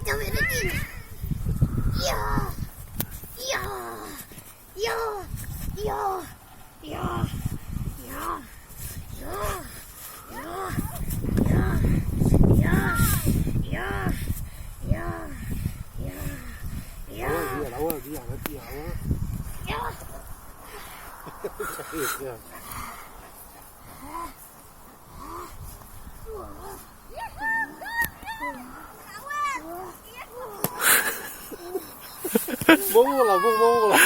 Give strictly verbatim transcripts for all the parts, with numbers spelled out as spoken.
Давай, Надин. Я. Я. Я. Я. Vamos lá, vamos, vamos lá.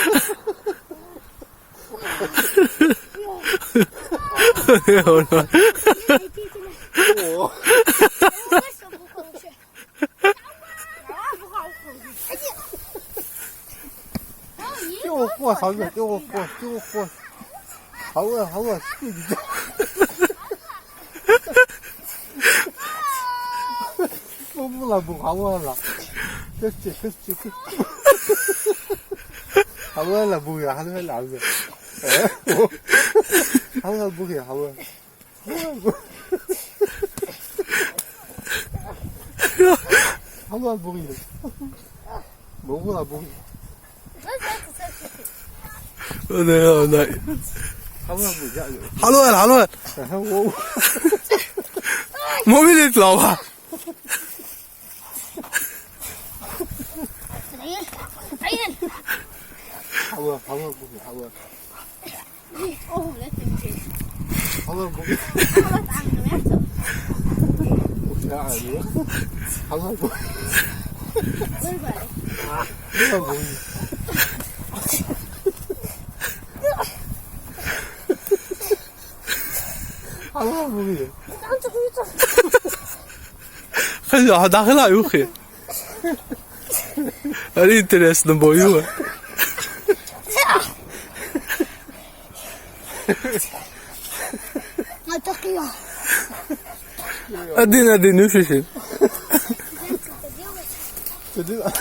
Ô. 给我过，好远，给我过，给我过。好饿，好饿，去你家。我不了，不好饿了。这这这这这。好饿了，不要，还在那聊着。哎，我好饿，不要，好饿。好饿，不要。我不了，不要。我那个那。好饿，不要。好饿，好饿。然后我我。我没得老啊。 حوا، حوا، بوكي، حوا. حوا، بوكي. حوا، بوكي. حوا، بوكي. حوا، بوكي. خلي واحد داخلها يوخي. Ari interesno boju. Adin, adin, już się.